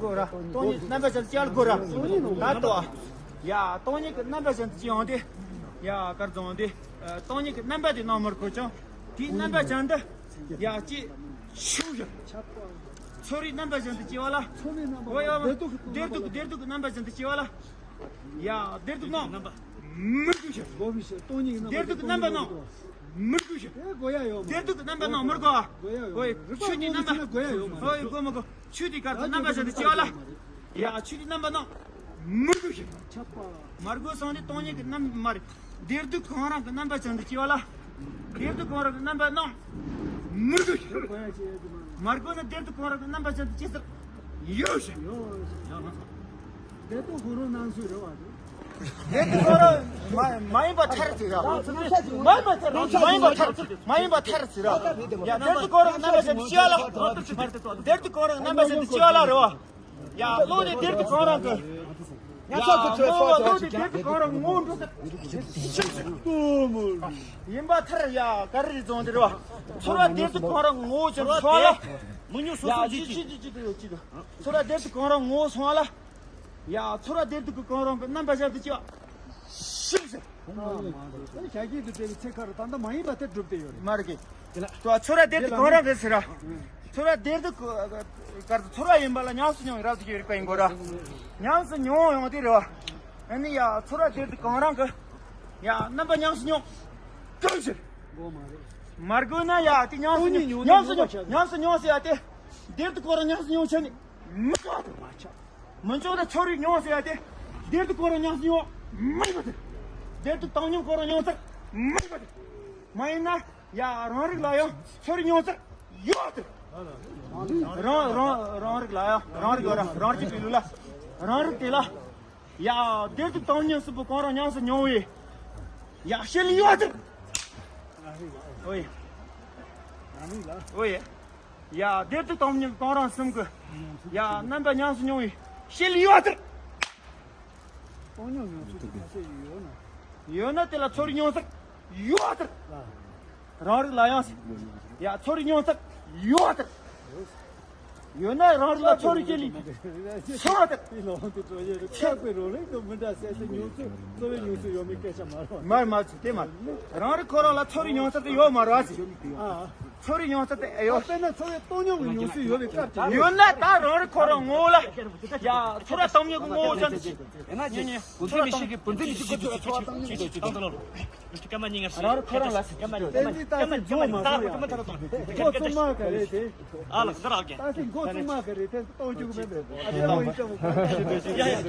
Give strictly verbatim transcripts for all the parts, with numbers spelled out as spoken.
དགོས་ར། སྟོང་ཉིད་རྣམ་པ་ཅན་དུ་སྐྱེ་བ་དགོས་ར། ད་ལྟོ། ཡ། སྟོང་ཉིད་ཀྱི་རྣམ་པ་ཅན་དུ་སྐྱེ་ཡོང་དུས། ཡ། གར་རྫོང་དུས། སྟོང་ཉིད་ཀྱི་རྣམ་པ་དེ་སྣང་མི་དགོས་ཀྱང་། དེའི་རྣམ་པ་ཅན་དུ། ཡ། སྐྱེ། ཤུགས་ཡོད། ཚོར་བའི་རྣམ་པ་ཅན་དུ་སྐྱེ་བ་ལ། འོ་ཡ། བདེ་སྡུག་བདེ་སྡུག་བདེ་སྡུག་གི་རྣམ་པ་ཅན་དུ་སྐྱེ་བ་ལ། ཡ། བདེ་སྡུག་སྣང་མི་དགོས་ཤིང་། བདེ་སྡུག་གི་རྣམ་པ་སྣང་མི་དགོས་ཤིང་། བདེ་སྡུག་གི་རྣམ་པ་སྣང་མི་དགོས། འོ་ཡ། ཆོས་ཀྱི་རྣམ་པ། འོ་ཡ། དགོས་མི་དགོས། ཆོས་དེ་གར་དུ་རྣམ་པ་ཅན་དུ་སྐྱེ་བ་ལ། ཡ། ཆོས་དེ་རྣམ་པ་སྣང་མི་དགོས་ཤིང་། མ་དགོས་སོང་ནས་སྟོང་ཉིད་ཀྱི་རྣམ་མ་རེད། བདེ་སྡུག་གང་རུང་གི་རྣམ་པ་ཅན་དུ་སྐྱེ་བ་ལ། བདེ་སྡུག་གང་རུང་གི་རྣམ་པ་སྣང་མི་དགོས་ཤིང་། མ་དགོས་ན་བདེ་སྡུག་གང་རུང་གི་རྣམ་པ་ཅན་དུ་སྐྱེ་ས་ཡོད་ཤིང་། བདེ་སྡུག་གང་རུང་སྣང་ཚུལ་རེད་བ། བདེ་སྡུག་གང་རུང་མ་མ་ཡིན་པ་ཐར་ཟེར་ར། མ་ཡིན་པ་ཐར། མ་ཡིན་པ་ཐར། མ་ཡིན་པ་ཐར་ཟེར་ར། ཡ། བདེ་སྡུག་གང་རུང་རྣམ་པ་ཅན་དུ་སྐྱེ་བ་ལ། བདེ་སྡུག་གང་རུང་རྣམ་པ་ཅན་དུ་སྐྱེ་བ་ལ་རེད་བ། ཡ། བློ་ནི་བདེ་སྡུག་གང་རུང་གི། ཡ། བློ་བློ་ནི་བདེ་སྡུག་གང་རུང་ངོ་འགྲོ་ས། ཡིན་པ་ཐར། ཡ། ག་རེ་རེད་རྫོང་འདིར་བ། ཚོར་བ་བདེ་སྡུག་གང་རུང་ངོ་བོ་ཅན་སོང་ལ། མི་ཉུང་སོ་སོ་ཡ། ཅི་ཅི་ཅི་ཅི་ཅི་ཅི། ཚོར་བ་བདེ་སྡུག་གང་རུང་ངོ་བོ་སོང་ལ། ཡ། ཚོར་བ་བདེ་སྡུག་གི་གང་རུང་གི་རྣམ་པ་ཅན་དུ་སྐྱེ་བ། ཤིག་ཟེར། ཨ་མ་རེད། ཞྭ་སྐྱིད་དུ་བྲལ་བའི་ཚེ་ཁ་རུ་ད་ལྟ་མ་ཡིན་པ་དེ་སྒྲུབ་བསྡད་ཡོད་རེད། མ་རེད་གི། ཚོར་བ་བདེ་སྡུག་གང་རུང་གི་ཟེར་ར། ཚོར་བ་བདེ་སྡུག་གར་ཚོར་བ་ཡིན་པ་ལ་ཉམས་སུ་མྱོང་བའི་རབ་ཏུ་ཤེས་པའི་རིག་པ་ཡིན་དགོས་ར། ཉམས་སུ་མྱོང་ཡོང་དེ་རེད་བ། ཨ་ནི་ཡ། ཚོར་བ་བདེ་སྡུག་གང་རུང་གི། ཡ། རྣམ་པ་ཉམས་སུ་མྱོང་། གང་ཞིག་མ་དགོས་ན་ཡ། དེ་ཉམས་སུ་མྱོང་། ཉམས་སུ་མྱོང་། ཉམས་སུ་མྱོང་ཟེར་ཡ་དེ། བདེ་སྡུག་གང་རུང་ཉམས་སུ་མྱོང་བྱས་ནས་མི་དགོས་དེ་མ་ཆགས། མི་འཇོག་ན་ཚོར་བའི་མྱོང་ཟེར་ཡ་དེ། བདེ་སྡུག་གང་རུང་ཉམས་སུ་མྱོང་མི་དགོས་དེ། བདེ་སྡུག་བཏང་སྙོམས་གང་རུང་མྱོང་ཚར་མི་དགོས་དེ། མ་ཡིན་ན་ཡ། རང་རིག་ལ་ཡང་ཚོར་བའི་མྱོང་ཚར་ཡོད་དེ། རང་རང་རང་རིག་ལ་ཡང་རང་རིག་ཡོད་ར། རང་རྒྱུད་པའི་ལུགས་ལ་རང་རིག་དེ་ལ། ཡ། བདེ་སྡུག་བཏང་སྙོམས་གསུམ་པོ་གང་རུང་ཉམས་སུ་མྱོང་བའི། ཡ། ཤེས་ལེན་ཡོད་དེ། ཨོ་ཡ། ཨོ་ཡ། ཡ། བདེ་སྡུག་བཏང་སྙོམས་གང་རུང་གསུམ་གི། ཡ། རྣམ་པ་ཉམས་སུ་མྱོང་བའི་ཤེས་ལེན་ཡོད་དེ། སྟོང་ཉིད་ཉམས་སུ་ཁ་ཤས་ཡོད་ན། ཡོད་ན་དེ་ལ་ཚོར་བའི་མྱོང་ཚོར་ཡོད་དེ། རང་རིག་ལ་ཡང་། ཡ། ཚོར་བའི་མྱོང་ཚོར་ཡོད་དེ། ཡོད་ན་རང་རིག་ལ་ཚོར་བའི་སྐྱེ་ལེ། ཚོར་བ་དེ། ཆགས་པའི་རང་རིག་དང་མི་འདྲ་སེ་སེ་ཉམས་སུ་ཚོར་བའི་ཉམས་སུ་ཡོད་མེད་སྐད་ཆ་མ་རེད། མ་མ་ཚིག་དེ་མ། རང་རིག་ཁོ་རང་ལ་ཚོར་བའི་མྱོང་ཚོར་དེ་ཡོད་མ་རེད་ཟེར། ཨ། ཚོར་བའི་མྱོང་ཚོར་དེ་ཨེ་ཡོད། དཔེར་ན་ཚོར་བའི་བཏང་སྙོམས་ཀྱི་ཉམས་སུ་ཡོད་པའི་སྐབས་ཀྱི། ཡོད་ན་ད་རང་རིག་ཁོ་རང་ངོ་བོ་ལ། ཡ། ཚོར་བ་བཏང་སྙོམས་ཀྱི་ངོ་བོ་ཅན་དེ། ཡིན་ན་ཡིན། ཀུན་རྫོབ་མིག་ཤེས་ཀྱི་ཀུན་རྫོབ་མིག་ཤེས་ཀྱི་ཀུན་རྫོབ་ཀྱི་ཀུན་རྫོབ་ཀྱི། སྐར་མ་གཉིས་ལྔ་ཞིག་རང་རིག་ཁོ་རང་ལ་ཟེར་གྱི་འདུག་བསྟན་འཛིན་ཏཱ་སི་མགོ་མ་བཟུང་ཡ། མགོ་བཙུགས་མ་ག་རེ་དེ། ཨ་ལགས་འདི་རག་གི། ཏཱ་སི་མགོ་བཙུགས་མ་ག་རེ་དེ་གཏོང་རྒྱུ་མེད་པས། ཨ་དེ་མོ་ཡིན་ཙམ་མགོ། ཡ་ཡ།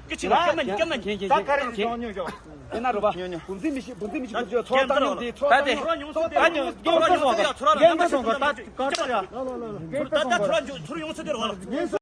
སྐད་ཆ་ལ་སྐར་མ་གཉིས་སྐར་མ་གཉིས་གཉིས། ད་ག་རེ་ཉོ་ཉོ་ཉོ། ཡིན་ན་རོ་བ། ཉོ་ཉོ། ཀུན་རྫོབ་མིག་ཤེས་ཀུན་རྫོབ་མིག་ཤེས་ཀུན་རྫོབ་ཚོགས་བཏང་ཉོ་དེ་ཚོགས་བཏང་ཉོ། རྒན་ཚོགས་ཀྱི་རྒན་ཚོགས་ཀྱི་ད་ག་ཚོད་ཡ། ད་ད་ཚོར་ཡོང་ཚོད་དེ་རོ་བ།